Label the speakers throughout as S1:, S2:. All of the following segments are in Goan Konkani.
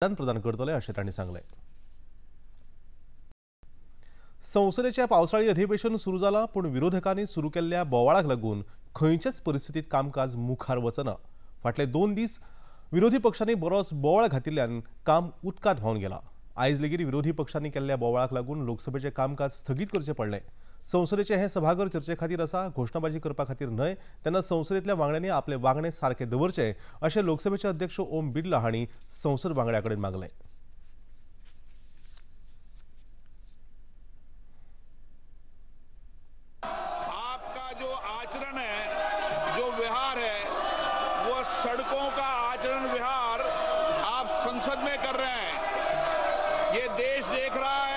S1: आदान प्रदान करतले अशें तांणी सांगलें। संसदेचें पावसाळी अधिवेशन सुरू जालां, पूण विरोधकांनी सुरू केल्ल्या बोवाळाक लागून खंयचेच परिस्थितीत कामकाज मुखार वचना। फाटले 2 दीस विरोधी पक्षांनी बरोच बोवाळ घातिल्ल्यान काम उदकांत व्हांवन गेलां। आयज लेगीत विरोधी पक्षांनी केल्ल्या बोवाळाक लागून लोकसभेचें कामकाज स्थगीत करचें पडलें। संसदेचें हें सभाघर चर्चे खातीर आसा, घोशणाबाजी करपा खातीर न्हय। तेन्ना संसदेंतल्या वांगड्यांनी आपले वागणें सारकें दवरचें अशें लोकसभेचे अध्यक्ष ओम बिर्ला हांणी संसद वांगड्यां कडेन मागलें।
S2: आपका जो आचरण है, जो व्यवहार है, वो सड़कों का आचरण व्यवहार आप संसद में कर रहे हैं। ये देश देख रहा है।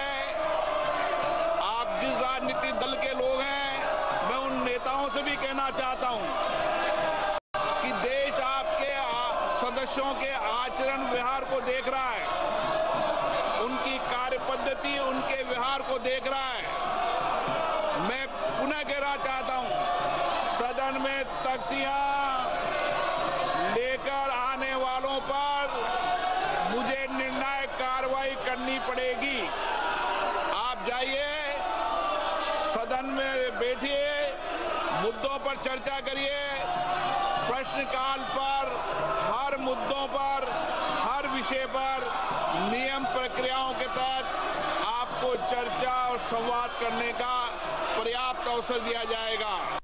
S2: आप जिस राजनीतिक दल के लोग हैं, मैं उन नेताओं से भी कहना चाहता हूं कि देश आपके सदस्यों के आचरण व्यवहार को देख रहा है, उनकी कार्य पद्धति, उनके व्यवहार को देख रहा है। मैं पुनः कहना चाहता हूं, सदन में तख्तियां लेकर आने वालों पर मुझे निर्णायक कार्रवाई करनी पड़ेगी। आप जाइए, सदन में बैठिए, मुद्दों पर चर्चा करिए, प्रश्नकाल पर, हर मुद्दों पर, हर विषय पर नियम प्रक्रियाओं के तहत आपको चर्चा और संवाद करने का पर्याप्त अवसर दिया जाएगा।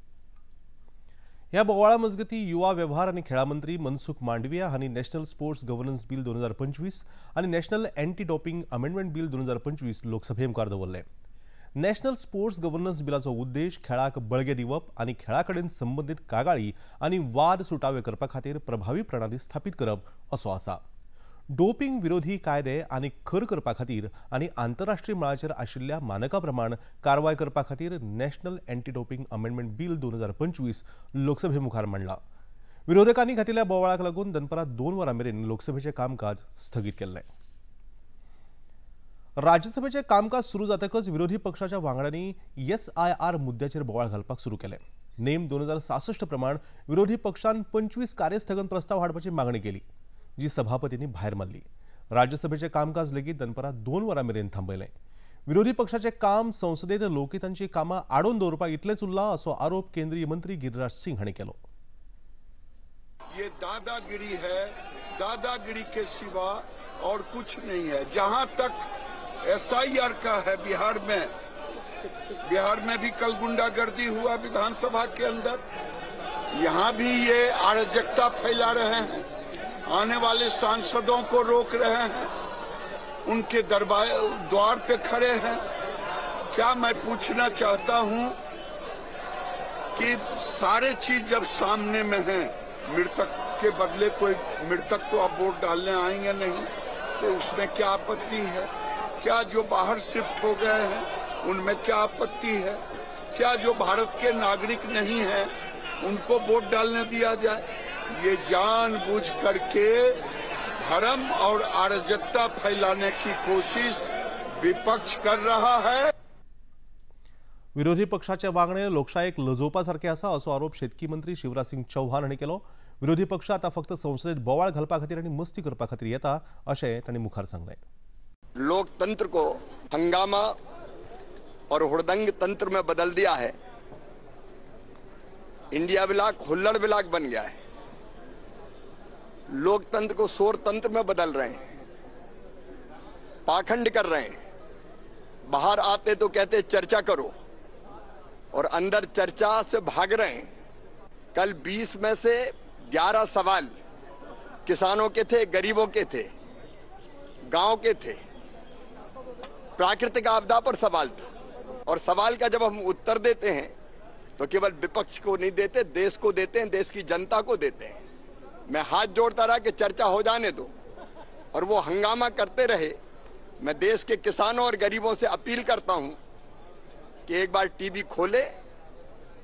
S1: ह्या बोवाळा मजगती युवा व्यवहार आनी खेळा मंत्री मनसुख मांडविया हांणी नॅशनल स्पोर्ट्स गव्हर्नन्स बिल 2025 आनी national anti doping amendment bill 2025 लोकसभे मुखार दवरलें। नॅशनल स्पोर्ट्स गव्हर्नन्स बिलाचो उद्देश खेळाक बळगें दिवप आनी खेळा कडेन संबंदीत कागाळी आनी वाद सुटावे करपा खातीर प्रभावी प्रणाली स्थापीत करप असो आसा। डोपिंग विरोधी कायदे आनी खर करपा खातीर आनी आंतरराष्ट्रीय मळाचेर आशिल्ल्या मानका प्रमाण कारवाय करपा खातीर national anti doping amendment bill 2025 लोकसभे मुखार मांडला। विरोधकांनी घातिल्ल्या बोवाळाक लागून दनपारां 2 वरां मेरेन लोकसभेचें कामकाज स्थगीत केल्लें। राज्यसभेचें कामकाज सुरू जातकच विरोधी पक्षाच्या वांगड्यांनी SIR मुद्द्याचेर बोवाळ घालपाक सुरू केलें। नेम 2066 प्रमाण विरोधी पक्षान 25 कार्यस्थगन प्रस्ताव हाडपाची मागणी केली, जी सभापतींनी भायर मारली। राज्यसभेचें कामकाज लेगीत दनपारां 2 वरां मेरेन थांबयलें। विरोधी पक्षाचें काम संसदेत लोकहितांची कामां आडोवन दवरपाक इतलेंच उरलां असो आरोप केंद्रीय मंत्री गिरिराज सिंग हांणी केलो।
S3: ये दादागिरी है, दादागिरी के सिवा और कुछ नहीं है। जहां तक SIR का है, बिहार में भी कल गुंडागर्दी हुआ विधानसभा के अंदर, यहाँ भी ये अराजकता फैला रहे हैं, आने वाले सांसदों को रोक रहे हैं, उनके दरबार द्वार पे खड़े हैं। क्या मैं पूछना चाहता हूं कि सारे चीज जब सामने में हैं, मृतक के बदले कोई मृतक को आप वोट डालने आएंगे नहीं, तो उसमें क्या आपत्ति है? क्या जो बाहर शिफ्ट हो गए हैं उनमें क्या आपत्ति है? क्या जो भारत के नागरिक नहीं हैं उनको वोट डालने दिया जाए? ये जानबूझ करके भ्रम और अराजकता फैलाने की कोशिश विपक्ष कर रहा है।
S1: विरोधी पक्षाचे वागणे लोकशायेक लजोवपा सारकें आसा असो आरोप शेतकी मंत्री शिवराज सिंग चौहान हांणी केलो। विरोधी पक्ष आतां फक्त संसदेत बोवाळ घालपा खातीर आनी मस्ती करपा खातीर येता अशें तांणी मुखार सांगलें।
S4: लोकतंत्र को हंगामा और हुड़दंग तंत्र में बदल दिया है। इंडिया ब्लॉक हुल्लड़ ब्लॉक बन गया है। लोकतंत्र को शोर तंत्र में बदल रहे हैं, पाखंड कर रहे हैं। बाहर आते तो कहते चर्चा करो और अंदर चर्चा से भाग रहे हैं। कल 20 में से 11 सवाल किसानों के थे, गरीबों के थे, गांव के थे, प्राकृतिक आपदा पर सवाल था। और सवाल का जब हम उत्तर देते हैं तो केवल विपक्ष को नहीं देते, देश को देते हैं, देश की जनता को देते हैं। मैं हाथ जोड़ता रहा कि चर्चा हो जाने दो और वो हंगामा करते रहे। मैं देश के किसानों और गरीबों से अपील करता हूं कि एक बार टीवी खोले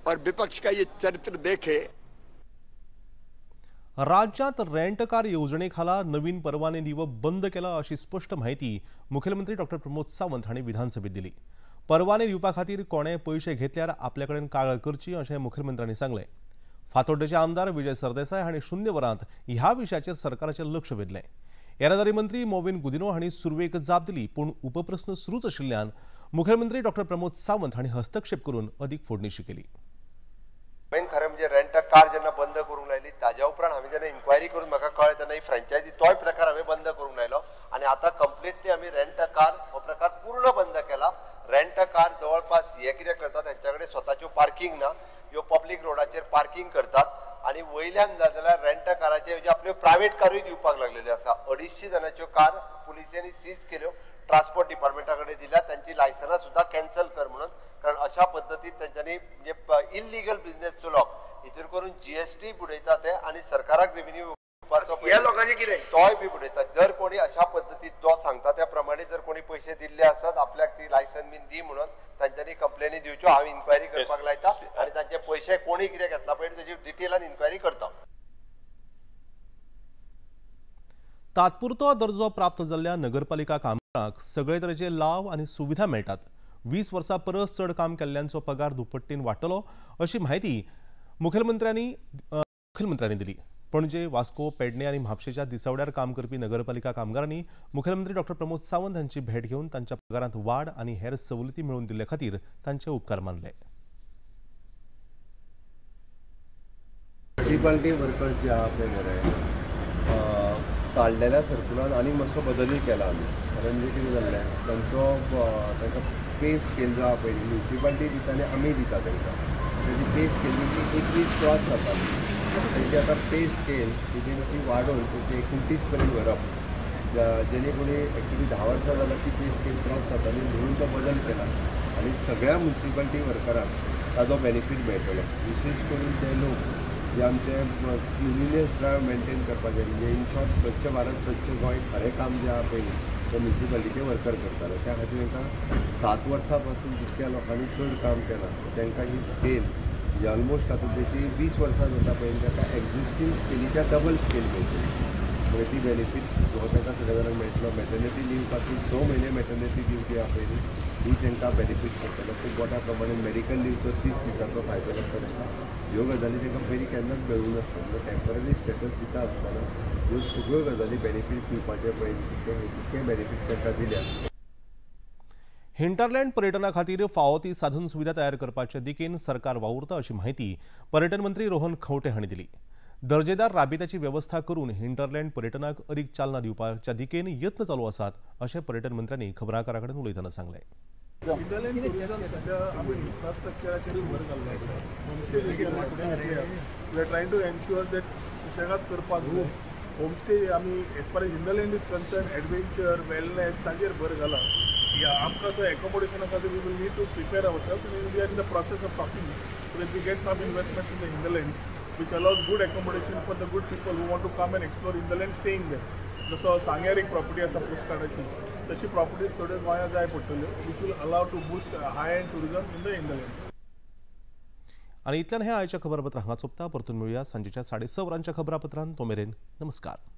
S4: और विपक्ष का ये चरित्र देखे।
S1: राज्यात रेंटकार येवजणे खाला नवीन परवाने दिवप बंद केला अशी स्पष्ट माहिती मुख्यमंत्री डॉक्टर प्रमोद सावंत हांणी विधानसभेत दिली। परवाने दिवपा खातीर कोणे पयशे घेतल्यार आपल्या कडेन कागाळ करची अशें मुख्यमंत्र्यांनी सांगलें। फातोड्डेचे आमदार विजय सरदेसाय हांणी 0 वरांत ह्या विशयाचेर सरकाराचें लक्ष वेधलें। येरादारी मंत्री मॉविन गुदिन्हो हांणी सुरवेक जाप दिली, पूण उपप्रस्न सुरूच आशिल्ल्यान मुखेलमंत्री डॉक्टर प्रमोद सावंत हांणी हस्तक्षेप करून अदीक फोडणिशी केली.
S5: मेन खरें म्हणजे रेंट अ कार जेन्ना बंद करूंक लायली ताज्या उपरांत हांवें जेन्ना इन्क्वायरी करून म्हाका कळ्ळें तेन्ना ही फ्रँचायजी तोय प्रकार हांवें बंद करूंक लायलो आनी आतां कंप्लिटली आमी रेंट अ कार हो प्रकार पूर्ण बंद केला. रेंट अ कार जवळपास हे कितें करतात, तांच्या कडेन स्वताच्यो पार्किंग ना, ह्यो पब्लीक रोडाचेर पार्किंग करतात आनी वयल्यान जाय जाल्यार रेंट अ काराचे म्हणजे आपल्यो प्रायवेट कारूय दिवपाक लागलेल्यो आसा. 250 जाणांच्यो कार पुलिसांनी सीज केल्यो, ट्रान्सपोर्ट डिपार्टमेंटा कडेन दिल्या, तांची लायसनां सुद्दां कॅन्सल कर म्हणून, कारण अशा पद्दतीन तांच्यांनी म्हणजे इल्लिगल बिझनेस चलोवप हितूर करून जीएसटी बुडयता ते आनी सरकाराक रेव्हेन्यू ह्या लोकांचे कितें तोय बी बुडयता. जर कोणी अशा पद्दतीन तो सांगता त्या प्रमाणे जर कोणी पयशे दिल्ले आसत आपल्याक ती लायसन बीन दी म्हणून तांच्यांनी कंप्लेनी दिवच्यो. हांव इन्क्वायरी करपाक लायता आनी तांचे पयशे कोणी कितें घेतला पळय ताची डिटेलान इन्क्वायरी करता.
S1: तात्पुरतो दर्जो प्राप्त जाल्ल्या नगरपालिका कामगारांक सगळे तरेचे लाव आनी सुविधा मेळटात. 20 वर्सां परस चड काम केल्ल्यांचो पगार दुप्पटीन वाडटलो अशी म्हायती मुखेलमंत्र्यांनी दिली. पणजे, वास्को, पेडणे आनी म्हापशेच्या दिसवड्यार काम करपी नगरपालिका कामगारांनी मुखेलमंत्री डॉक्टर प्रमोद सावंत हांची भेट घेवन तांच्या पगारांत वाड आनी हेर सवलती मेळोवन दिल्ले खातीर तांचे उपकार मानले.
S5: म्युनिसिपालिटी वर्कर्स जे आहा पळय मरे काडलेल्या सर्कुलान आनी मातसो बदलूय केला आमी, कारण म्हणजे कितें जाल्लें तांचो तांकां पे स्केल जो आहा पळय म्युनिसिपालिटी दिता आनी आमी दिता तांकां, ताची पे स्केल ती 21 क्रॉस जाताली, तांची आतां पे स्केल ती मातशी वाडोवन ताची 29 पर्यंत व्हरप, जेणे कोणी एक्चुली 10 वर्सां जाल्यार ती पे स्केल क्रॉस जाताली म्हणून तो बदल केला आनी सगळ्या म्युनिसिपालिटी वर्करांक ताजो बेनिफीट मेळटलो. विशेश करून ते लोक जे आमचे क्लिनलीनेस ड्रायव्ह मेंटेन करपाचें म्हणजे इन शॉर्ट स्वच्छ भारत स्वच्छ गोंय खरें काम जें आहा पळय तें म्युनिसिपालिटीचे वर्कर करताले, त्या खातीर तांकां 7 वर्सां पासून जितक्या लोकांनी चड काम केलां तांकां ही स्केल म्हणजे ऑलमोस्ट आतां तेची 20 वर्सां जाता पळय ताका एक्झिस्टींग स्केलीच्या डबल स्केल मेळटली, म्हणजे ती बेनिफीट हो तांकां सगळ्या जाणांक मेळटलो. मॅटर्निटी लीव पासून 6 म्हयने मॅटर्निटी लीव जी आहा पळय ही तांकां बेनिफीट पडटलो. खूब मोठ्या प्रमाणान मेडिकल लीव तर 30 दिसांचो फायदो जाता तांकां. ह्यो गजाली तांकां पयलीं केन्नाच मेळूंक नासता. टेंपररी स्टेटस दिता आसतना ह्यो सगळ्यो गजाली बेनिफीट दिवपाचे पळय तितके बेनिफीट तांकां दिल्या.
S1: हिंटरलँड पर्यटना खातीर फावो ती साधन सुविधा तयार करपाचे दिकेन सरकार वावुरता अशी म्हायती पर्यटन मंत्री रोहन खंवटे हांणी दिली. दर्जेदार राबित्याची वेवस्था करून हिंटरलँड पर्यटनाक अदीक चालना दिवपाच्या दिकेन यत्न चालू आसात अशें पर्यटन मंत्र्यांनी खबराकारां कडेन उलयतना सांगलें.
S6: हिंटरलँड टुरिझम सध्या आमी इन्फ्रास्ट्रक्चराचेरूय भर घाल्लो आसा. होमस्टे जशी आमी फुडें घेतल्या, we are trying to ensure that सुशेगाद करपाक जाय. होमस्टे आमी as far as hinterland is concern adventure wellness ताजेर भर घाला. आमकां तो एकोमोडेशना खातीर we will need to prepare ourselves आनी we are in the process of talking so that we get some investments in the hinterland which allows good accommodation for the good people who want to come and explore hinterland staying there. जसो सांग्यार एक प्रॉपर्टी आसा पोस्टकार्डाची, तशी प्रॉपर्टीज थोड्यो गोंयांत जाय पडटल्यो which will allow to boost high end tourism in the hinterland.
S1: आनी इतल्यान हें आयच्या खबरपत्र हांगा सोंपता. परतून मेळुया सांजेच्या 6:30 वरांच्या खबरापत्रान. तो मेरेन नमस्कार.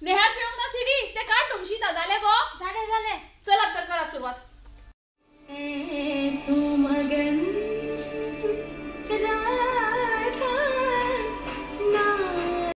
S7: नेहा खेळूंक ना सिडी ते काड तुमशी जालें गो? जालें जालें. चलात तर करा सुरवात.